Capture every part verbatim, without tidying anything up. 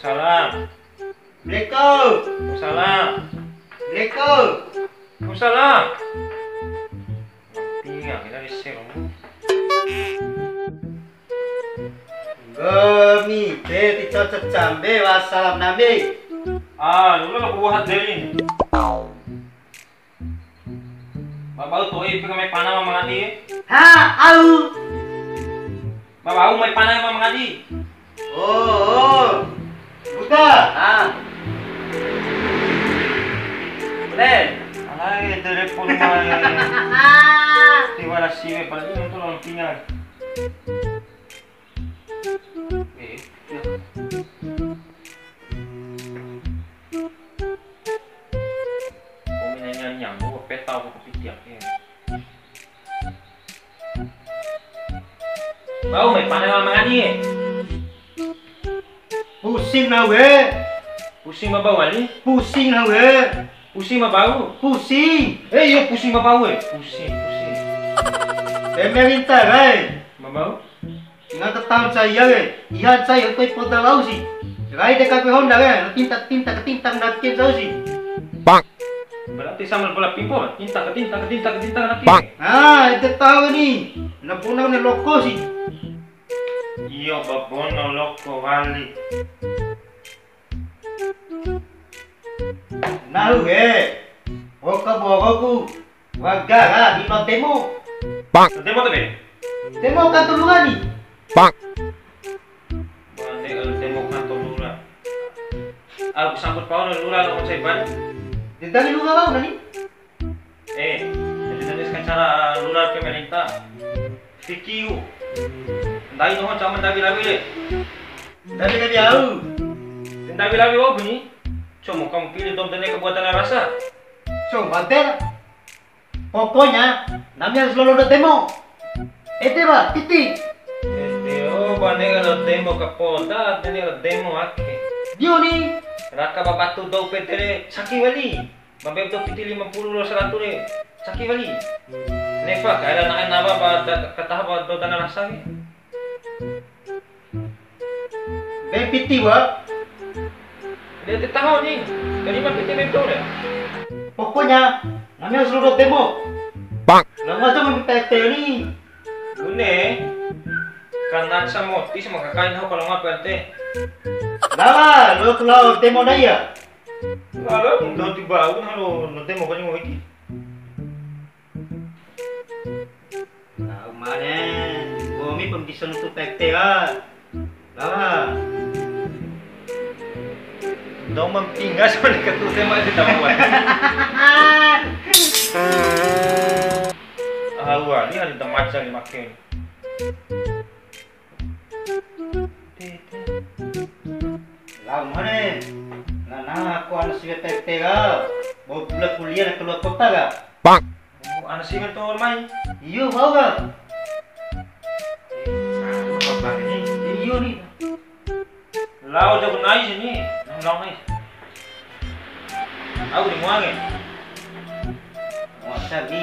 Salam. Assalamualaikum. Salam. Assalamualaikum. Salam. Tinggal kita di serong. Nggomi ke tito cecambe wa salam nami. Ah, lu lo buat deh. Ma bau to'i ipi ka mai pana ma mangadi. Ha, au. Ma bau mai pana ma mangadi. Oh, oh. Buta. Ah. Boleh. Alai telepon mai. Tiwara siwe paling itu lawan tinggal. Eh, iya. Komi nyanyi nyambu, peta aku kepitiak, ya. Bau, mai panel sama ngadi, ya? Pusing na we. Pusing ma bau, Ali? Pusing na we. Pusing ma bau? Pusing. Eh, iyo, pusing ma bau, eh. Pusing, pusing. Pemerintah, rai. Ma bau? Ina ta taho ncai ya, ke. Iha ncai, oi, poda wa'u si. Rai de ka pe honda, ke. Tinta, tinta, ke tinta, na ke jauh si. Bang. Berarti sama bola pingpong, tinta, ke tinta, ke tinta, ke tinta, na ke. Bang. Ah, ede taho ni. Na bona ne loko si. Iyo, ba bona loko wali. Nahu ke, oka bohoku, waga ka, di no demo. Bang. Demo tu, be? Demo kantor lurah ni. Bang. Bande kalau demo kantor lurah. Aku sambut pau lurah lo saya ban. Di tadi lurah bau nani? Eh, jadi tadi sekarang cara lurah pemerintah. Fikiu. Ndai doho cama ndawi-ndawi le. Ndawi-ndawi au. Ndawi-ndawi au bunyi. Cuma kamu pilih dom dene kebuatan rasa. Coba deh. Pokoknya, nami harus lolo demo. Ede ba, titik. Ede, oh, bane kalau demo ke Polda, bane kalau demo ake. Dio ni. Raka babatu dou petere saki wali. Mambe dou piti lima puluh lo seratus re. Saki wali. Nefa, kaila na nawa ba da-, kataha ba dou dana rasa ke. Be piti wa. Dia te taho ni. Terima piti be dou re. Pokoknya, nami harus lolo demo. Bang. Nami aja mau minta T T ni. Bune, kan naca moti sama kakain hau kalau ngapa R T. Lala, lo tulau demo na iya? Lala, udah tiba, udah lo, lo demo kan mau iki. Nah, umane, gomi pun bisa nutup P T lah. Lah. Dou ma mpinga sama ni katu tema di tamuan. Ah, wali ada temaca ni make. Lao mane. Nah, nah, aku anak si P T ka. Bau pula kuliah nak keluar kota ka? Bang. Oh, ana siwe to mai. Iyo, bau ka? Saru apa ni? Iyo ni. Lao jago nai sini. Lao nai. Au di muange. Muasa ni.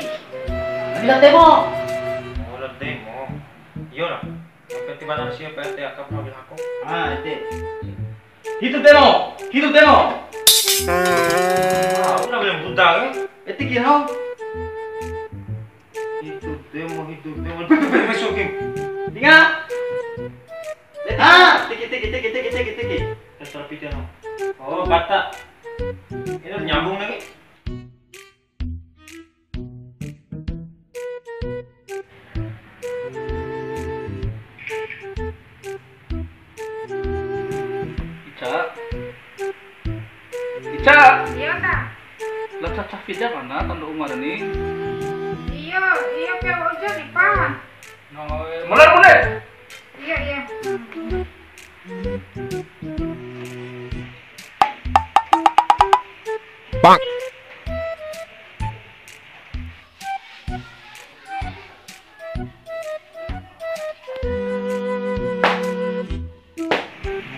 Nanti la demo. Oh, la demo. Iyo lah. Yang penting mana siapa P T A kamu ambil aku. Ah, itu. Hitu demo, hitu demo. Ah, una bele muda ke? Eti ki hau. Hitu demo, hitu demo. Pe, pe, pe, pe, sokim. Dinga. Ah, tiki, tiki, tiki, tiki, tiki, tiki. Terus rapi demo. Oh, bata. Ini udah nyambung lagi. Ica. Ica. Iyo ta. La caca fida mana tando umar ni? Iyo, iyo pe ojo di pa. No, eh, mulai, mulai. Iyo, iyo. Bang.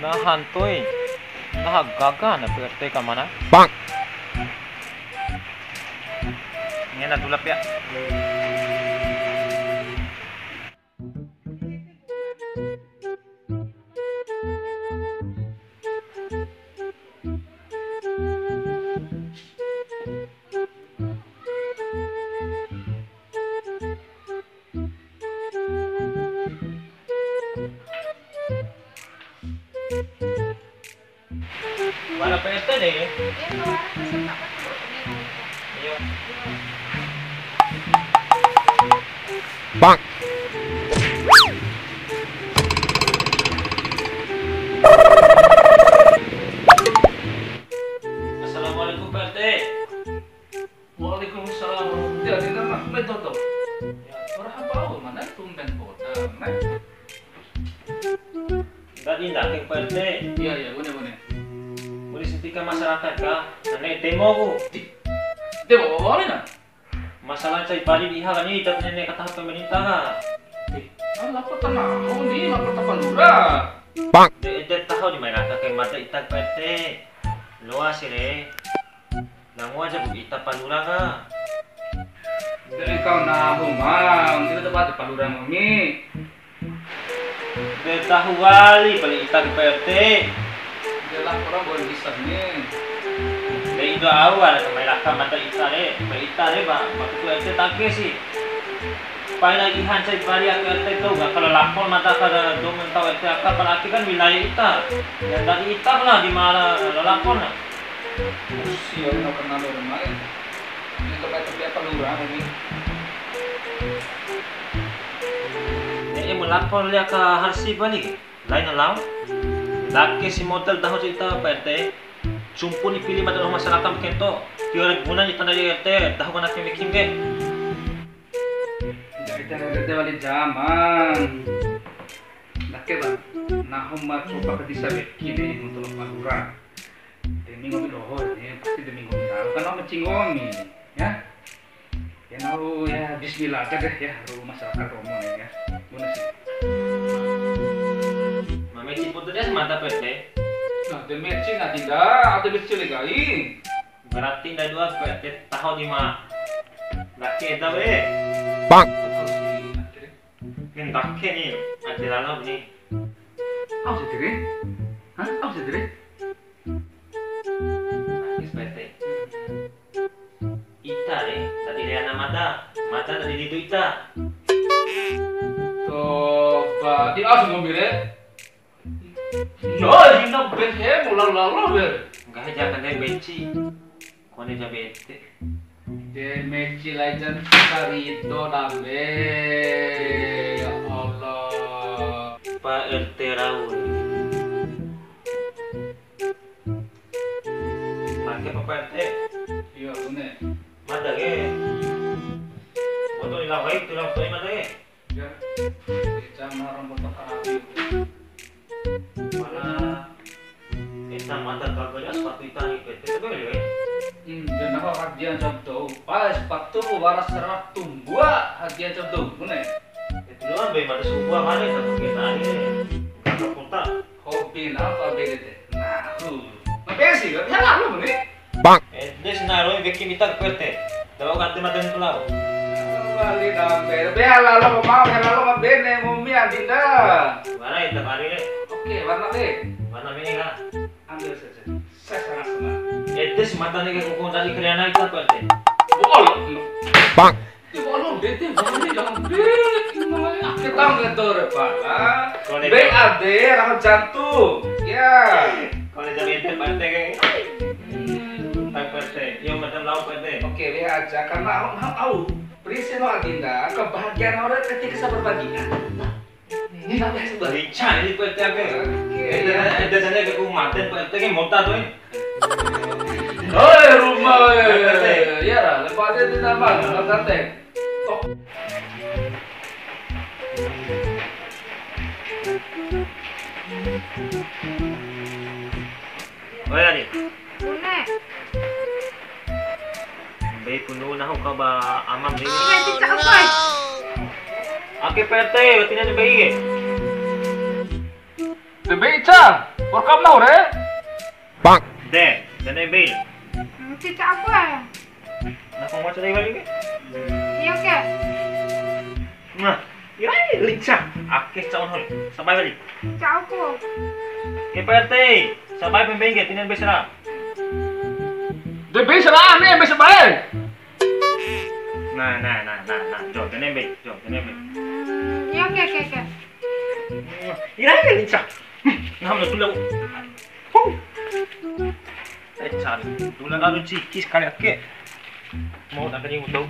Nahan to'i, naha gaga na P R T ka mana? Bang. Ngena dula pea. Mana P R T deh? Iya. Assalamualaikum, P R T. Waalaikumsalam. Ya, di mana? Betul tuh. Ya, orang apa? Mana tumben boda, Mas? Ndadi ndake Pak R T. Iya, iya, bune, bune. Bune setika masyarakat ka, nane demo ku. Ih, demo apa wali na? Masalah cai bari di iha kani, ita ne'e kataho pemerintah ka. Ih, kan lapor tanah, oh, ini lapor tanah lurah. Bang. De, de taho di mana kake mata ita Pak R T. Loa si re. Namu aja bu ita palura ka. Dari kau nahu, Mang. Kita tempat palura mami. De taho wali pali ita ke P R T. De lapor buat bisa ni. De indo au ala ke mai raka mata ita re. Mai ita re, ba, ba ketua R T take si. Pai lagi hancai bari aku R T tu, kalau lapor mata kada do mentau R T aka, apalagi kan wilayah ita. Yang dari ita lah di mana lapor na. Usia no kenal orang lain. Ini tempat kerja apa lurah ini? Ne'e mu lapor lia ka Harsi bali ke? Lain lao. Lake si model dahu cerita Pak R T. Cumpu ni pili mada doho masyarakat kento. Tiwara guna ni tanda R T, dahu kana keme kim ke. Jadi tanda R T wali zaman. Lake, Bang. Nahu ma coba ke desa weki ni untuk palura. Demi ngomi doho ni, pasti demi ngomi tahu. Kan ngomi cinggomi, ya. Ya, nahu, ya, bismillah aja deh, ya, ru masyarakat romo ni, ya. Guna sih. Mame cipu tu dia semata P R T. Nah, de meci na tidak, ada meci legai. Berarti nda dua P R T taho di ma. Laki eta we. Bang. Yang dake ni, ada dalam ni. Au sih, Tiri? Hah? Au sih, Tiri? Nangis P T. Ita re, tadi re ana mada, mada tadi ditu ita. Toba, di asu ngombe re. No, ina behe mula lalo be. Enggak aja kan dia benci. Kone ja bete. De meci lai jan karito dambe. Ya Allah. Pak R T Raul. Pakai apa Pak R T? Iya, bune. Mada ke. Foto di lawai, tulang foto mada ke. Ya. Kita marang foto karawi. Mana? Kita mada kagak ya sepatu ikan di P T itu kan ya. Hmm, dan apa hadiah contoh? Pas sepatu waras serat tumbua hadiah contoh, bune. Itu doang be mada sebuah mana itu kita ini. Kata kota. Hobi na apa be de? Nah, uh. Nah, be sih, ya lalu ni. Bang. Eh, dia sina roi bikin kita ke P R T. Tahu kan tema dan pulau. Bali dambe. Be lalu mau, be lalu mau bene ngumi adinda. Warna hitam hari ni. Oke, warna be. Warna merah. Ambil saja. Saya sangat senang. Eh, dia semata ni ke kuku tadi kerana kita P R T. Boleh. Bang. Ti wa'u bete wali dambe. Ake tau ngedo re pala. Kone be ade raho jantung. Ya. Kone jam ede P R T ke. Hmm. P R T. Yo, macam lau P R T. Oke, be aja. Karena au, au, au. Prinsip no adinda, kebahagiaan orang ketika sabar bagian. Ini namanya sebuah lincah ini P R T ake. Oke, ede, ya. Ede sana ke ku maten P R T ke mota tuh, eh. Oi, rumah, oi. P R T. Iya, lah, lepas aja di nama, lepas santai. Tok. Oi, Adi. Bune. Mbei punu nahu ka ba amam dei. Iya, cicak apa? Ake P R T, wati na mbei ke. De mbei ca, por kam nahu re. Bang. De, de ne mbei. Hmm, cicak apa? Nah, kau mau cerai balik ke? Iya, ke. Nah, ira lincah. Ake caun hoi. Sabai balik. Cicak apa? Ke P R T, sabai pembei ke, tinan besra. De mbei sera ane, mbei sabai. Nah, nah, nah, nah, nah, jo, tene mbei, jo, tene mbei. Hmm, iya, oke, oke, oke. Ira, ira, lincah. Nah, mana tulau. Huh. Eh, cari. Dula lalu ciki sekali ake. Mau tak kering utuh.